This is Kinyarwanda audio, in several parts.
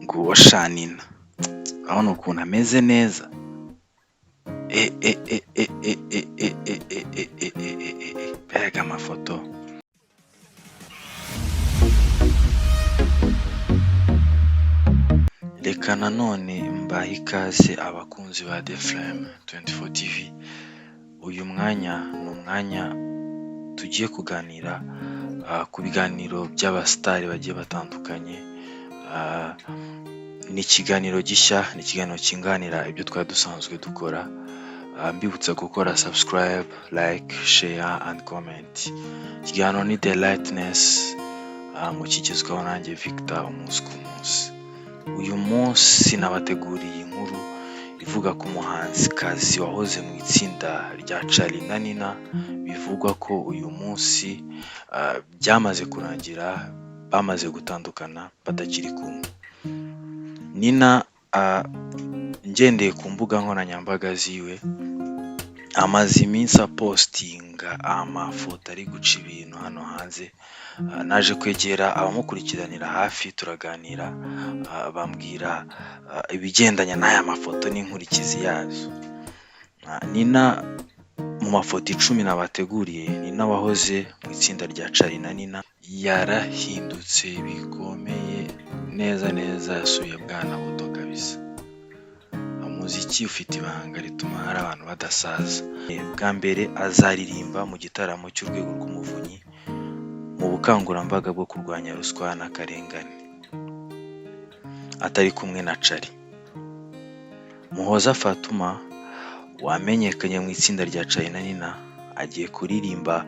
Nguwo sha Nina, urabona ukuntu ameze neza, mbega amafoto! Reka nanone mbahe ikaze abakunzi ba The Flame 24 TV, uyu mwanya ni umwanya tugiye kuganira ku biganiro by'abasitari bagiye batandukanye, ni ikiganiro gishya, ni ikiganiro cyunganira ibyo twari dusanzwe dukora, mbibutsa gukora subscribe, like, share and comment. Ikiganiro ni The Lightness, mukigezwaho nanjye Victor umunsi ku munsi. Uyu munsi nabateguriye inkuru ivuga ku muhanzikazi wahoze mu itsinda rya Charly na Nina, bivugwa ko uyu munsi byamaze kurangira bamaze gutandukana batakiri kumwe. Nina ngendeye ku mbuga nkoranyambaga ziwe, amaze iminsi apostinga amafoto ari guca ibintu hano hanze, naje kwegera abamukurikiranira hafi turaganira, bambwira ibigendanye n'aya mafoto n'inkurikizi yazo. Nina mu mafoto 10 nabateguriye, Nina wahoze mu itsinda rya Charly na Nina, yarahindutse bikomeye neza neza yasubiye bwana buto kabisa. Umuziki ufite ibanga rituma hari abantu badasaza. Bwa mbere azaririmba mu gitaramo cy'urwego rw'umuvunyi mu bukangurambaga bwo kurwanya ruswa n'akarengane, atari kumwe na Charly. Muhoza Fatuma wamenyekanye mu itsinda rya Charly na Nina, agiye kuririmba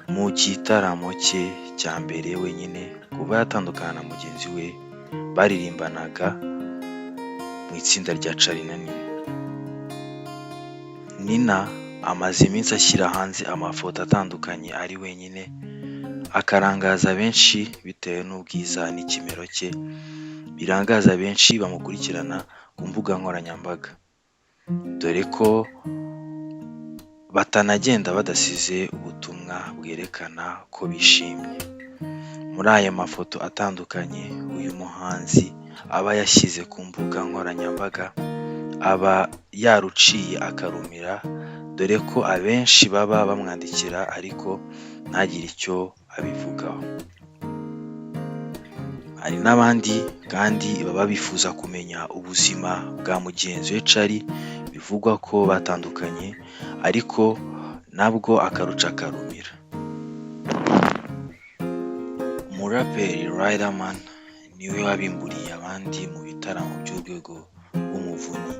mu gitaramo cye cya mbere wenyine kuva yatandukana na mugenzi we baririmbanaga mu itsinda rya Charly na Nina. Nina amaze iminsi ashyira hanze amafoto atandukanye ari wenyine, akarangaza benshi bitewe n'ubwiza n'ikimero cye, birangaza benshi bamukurikirana ku mbuga nkoranyambaga, dore ko batanagenda badasize ubutumwa bwerekana ko bishimye. Muri aya mafoto atandukanye uyu muhanzi aba yashyize ku mbuga nkoranyambaga, aba yaruciye akarumira, dore ko abenshi baba bamwandikira ariko ntagire icyo abivugaho. Hari n'abandi kandi baba bifuza kumenya ubuzima bwa mugenzi we Charly, bivugwa ko batandukanye ariko nabwo akaruca akarumira. Umuraperi Riderman niwe wabimburiye abandi mu bitaramo by'urwego rw'umuvunyi,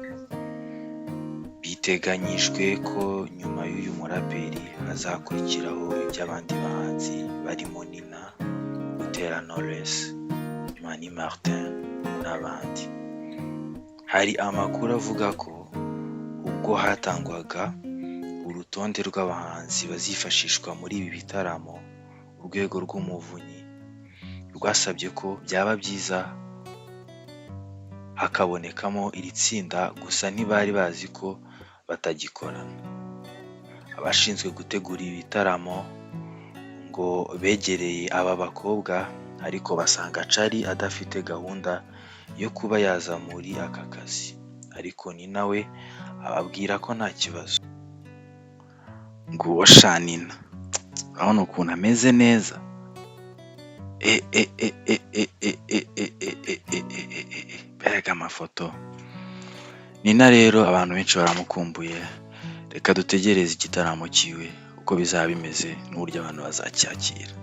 biteganyijwe ko nyuma y'uyu muraperi hazakurikiraho iby'abandi bahanzi barimo Nina, Butera Knowless, Mani Martin n'abandi. Hari amakuru avuga ko ubwo hatangwaga urutonde rw'abahanzi bazifashishwa muri ibi bitaramo, urwego rw'umuvunyi rwasabye ko byaba byiza hakabonekamo iri tsinda, gusa ntibari bazi ko batagikorana. Abashinzwe gutegura ibi bitaramo ngo begereye aba bakobwa ariko basanga Charly adafite gahunda yo kuba yaza muri aka kazi, ariko Nina we ababwira ko nta kibazo. Nguwo sha Nina, urabona ukuntu ameze neza, mbega amafoto! Nina rero abantu benshi baramukumbuye, reka dutegereze igitaramo cyiwe uko bizaba bimeze n'uburyo abantu bazacyakira.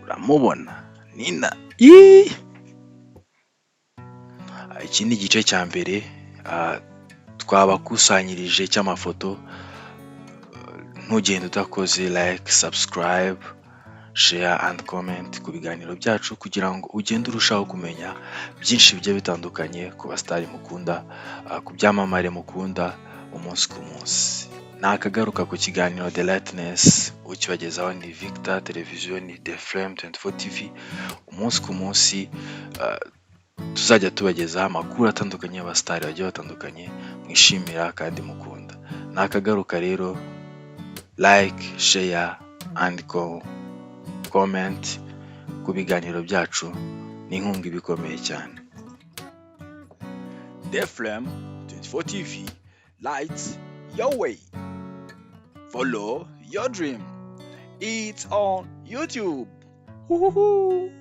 Uramubona Nina? Iki ni igice cya mbere twabakusanyirije cy'amafoto, ntugende udakoze like, subscribe, share and comment ku biganiro byacu kugira ngo ugende urushaho kumenya byinshi bigiye bitandukanye ku basitari mukunda, ku byamamare mukunda umunsi ku munsi. Nakagaruka ku kiganiro The Lightness, ukibagezaho ni Victor, televiziyo ni The Flame 24 TV, umunsi ku munsi tuzajya tubagezaho amakuru atandukanye y'abasitari bagiye batandukanye mwishimira kandi mukunda. Nakagaruka rero, like, share and comment ku biganiro byacu, ni inkunga iba ikomeye cyane. Deflem 24 TV, light your way. Follow your dream. It's on YouTube. Woo-hoo-hoo.